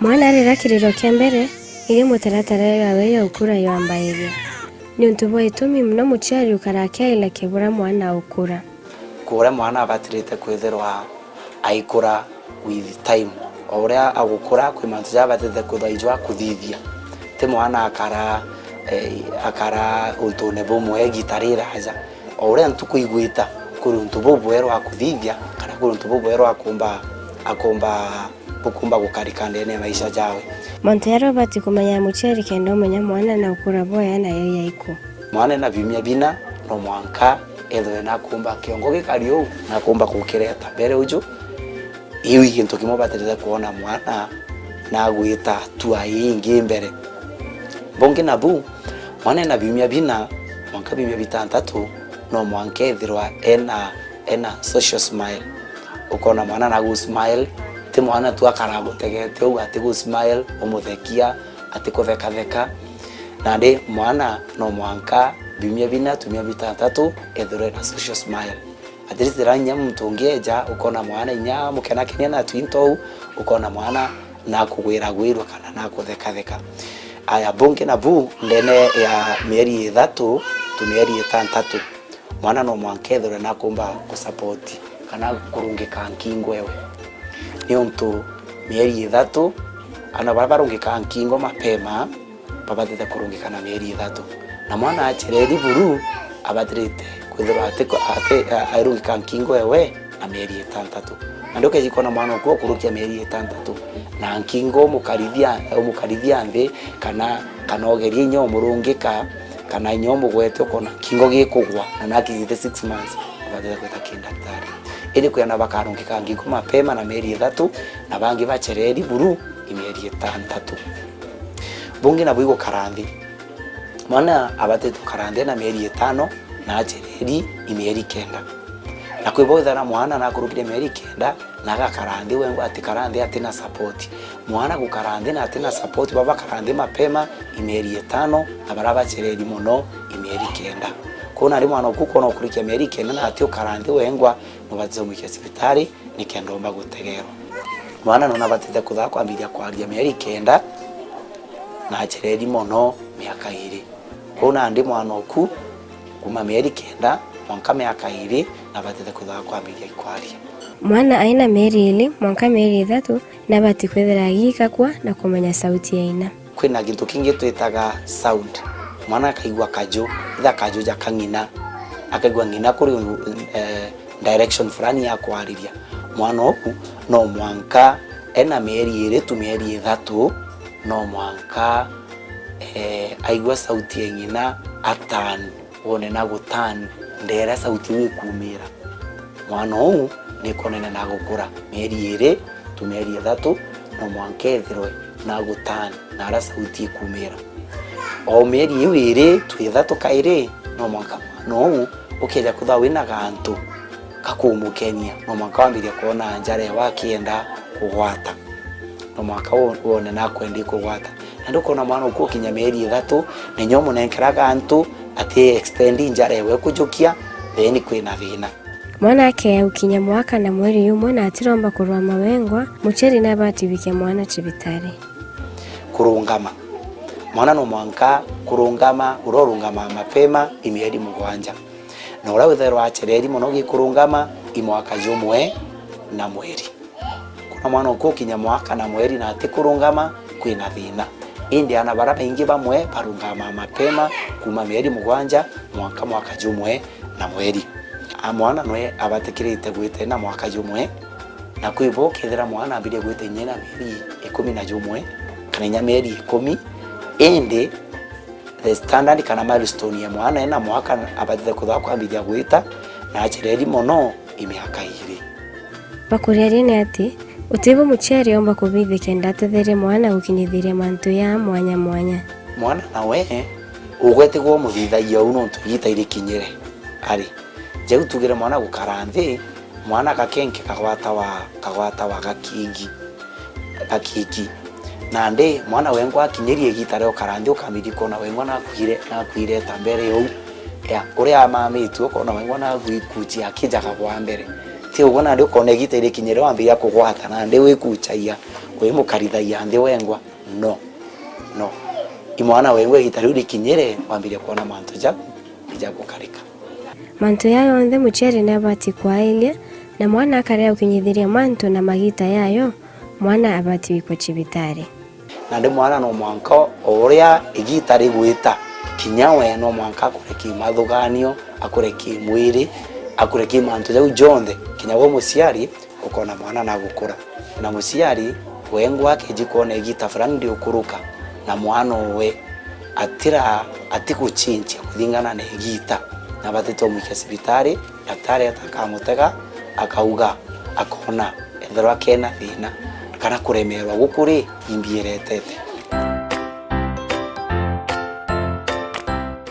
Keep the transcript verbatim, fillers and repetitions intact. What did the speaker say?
Mwana arira kiriro kia mbere, iria mutaratara yawe ya ukura yambairia. Niuntu bwa itumi mono muciari ukara akiaila kibura mwana ukura. Kuria mwana abatirite kwithirwa aikura with time. O uria agukura, kwi mantu jaria abatirite kwithirwa aijua kuthithia. Ti mwana akara, eh, akara untune bumwe igita riraja. O uria ntuku igwita, kuri untu bubwerwa akuthithia, kana kuri untu bubwerwa akumba, akumba, bukumba gukarika ndene ya maisha jawe. Mantu jaria ubati kumenya muciari kenda umenya mwana na ukura bwea na yai yaiku. Mwana ena biumia bina, no mwanka ethirwe nakumba kiongo gikari uu, nakumba gukireta mbere uju. Iu i gintu kimwe ubatirite kwona mwana nagwita hatua ii ingi mbere. Bungi nabu, mwana ena biumia bina mwanka biumia bitantatu, no mwanka ethirwa ena, ena social smile. Ukona mwana nagu smile, ti mwana tu akara agutegete uu, atigu smile, umuthekia, atikuthekatheka. Nandi mwana no mwanka biumia bina, tumia bitantatu, ethirwe ena social smile. At least ra inya muntu ungi eja, ukona mwana inya mukenakenia na twinto uu, ukona mwana nakugwiragwirwa kana nakuthekatheka. Aya, bungi nabu, ndene ya mieri ithatu tu mieri itantatu, mwana no mwanka ethirwe nakumba kusupport kana kurungika nkingo ewe. Niuntu mieri ithatu, ana baria barungikaa nkingo mapema, babatite kurungika na mieri ithatu. Na mwana acereri buru, abatirite kwithirwa ati, ati, a-, airungika nkingo ewe na mieri itantatu. Na ndukeji kwona mwana uku ukurukia mieri itantatu, na nkingo umukarithia, umukarithia nthi, kana, kana ugerie inya umurungika, kana inya umugwete ukona nkingo gikugwa, na nakijite six months, ubatite gwita ki ndaktari. Indi kwi ana bakarungika nkingo mapema na mieri ithatu, na bangi bacereri buru i mieri itantatu. Bungi nabu igukara nthi. Mwana abatite gukara nthi na mieri itano na acereri i mieri kenda. Na kwi bo withira mwana nakurukire mieri kenda na agakara nthi wengwa atikara nthi atina support. Mwana gukara nthi na atina support, baba bakara nthi mapema i mieri itano, na baria bacereri mono i mieri kenda. Kwou nandi mwana uku kwona ukurikia mieri kenda na ati ukara nthi wengwa, no batite umwikia cibitari, nikenda umba gutegerwa. Mwana nona batite kuthaa kwambiria kwaria mieri kenda, na acereri mono miaka iri. Kwou nandi mwana uku, kuma mieri kenda mwanka miaka iri, na batite kuthaa kwambiria ikwaria. Mwana aina mieri iri mwanka mieri ithatu, nabati kwithira agikakua na kumenya sauti ya ina. Kwina gintu kingi twitaga sound. Mwana akaigua kaju, itha kaju ja kang'ina, akaigua ng'ina kuri, eh, direction fulani ya kwariria. Mwana uku no mwanka ena mieri iri tu mieri ithatu, no mwanka, eh, aigua sauti ya ng'ina, atan, wone na gutan, ndera sauti iu ikumira. Mwana uu nikonene na gukura mieri iri tu mieri ithatu, no mwanka ethirwe na gutan, na ara sauti ikumira. O mieri iu iri tu ithatu kairi, no mwanka mwana uu ukeja kwithirwa wina gantu gakumukenia, no mwanka wambiria kwona njara ewe akienda kugwata. No mwanka wo-, wone nakwenda ikugwata. Na ndukona mwana uku ukinya mieri ithatu, na inya umunenkera gantu, ati extend njara ewe kujukia, then kwina thina. Mwana akeya gukinya mwaka na mweri umwe na atiromba kurwama wengwa, muciari nabati wikia mwana cibitari. Kurungama. Mwana no mwanka kurungama, uria urungamaa mapema i mieri mugwanja. Na uria withairwa acereri mono gikurungama i mwaka jumwe na mweri. Kuna mwana ukukinya mwaka na mweri na atikurungama, kwina thina. Indi ana bara baingi bamwe barungamaa mapema kuma mieri mugwanja mwanka mwaka jumwe na mweri. A mwana nwe abatikirite gwita ena mwaka jumwe, na kwi bo ukethira mwana ambirie gwita inya ena mieri ikumi na jumwe, kana inya mieri ikumi, indi the standard kana milestone ya mwana ena mwaka abatite kuthaa kwambithia gwita, na acereri mono i miaka iiri. Bakuriaria ni ati, utibu muciari omba kubithia kenda atetherie mwana gukinyithiria mantu ya mwanya mwanya. Mwana nawe ugwetigwa umuthithagia uu nontu igita irikinyire. Ari, jau tugire mwana gukara nthi, mwana gakenke kagwata wa, kagwata wa gakigi, gakiki. Nandi mwana wengwa akinyirie igita ria ukara nthi, ukamithia kwona wengwa nakwire, nakwire ta mbere ou. Ya, uria amamitue ukona wengwa nagwikucia akijaga bwa mbere. Ti uguo nandi ukona igita irikinyire wambiria kugwata nandi wikuchagia, wimukarithagia nthi wengwa. No. No. I mwana wengwa igita riu rikinyire wambiria kwona mantu jau ijagukarika. Mantu jaa jonthe muciari ni abati kwailia, na mwana akarega gukinyithiria mantu na magita jayo, mwana abati gwikwa cibitari. Nandi mwana no mwanka o uria igita rigwita, kinya we no mwanka akure kimathuganio, akure kimwiri, akure ki mantu jau jonthe. Kinya we muciari ukona mwana nagukura. Na muciari wengwa akeji kwona igita fulani riukuruka, na mwana uwe atira, atiguchinchia kuthingana na igita, na batite umwikia cibitari, daktari atakamutega, akauga, akona ethirwa kena thina kana kuremerwa guku ri, imbi iretete.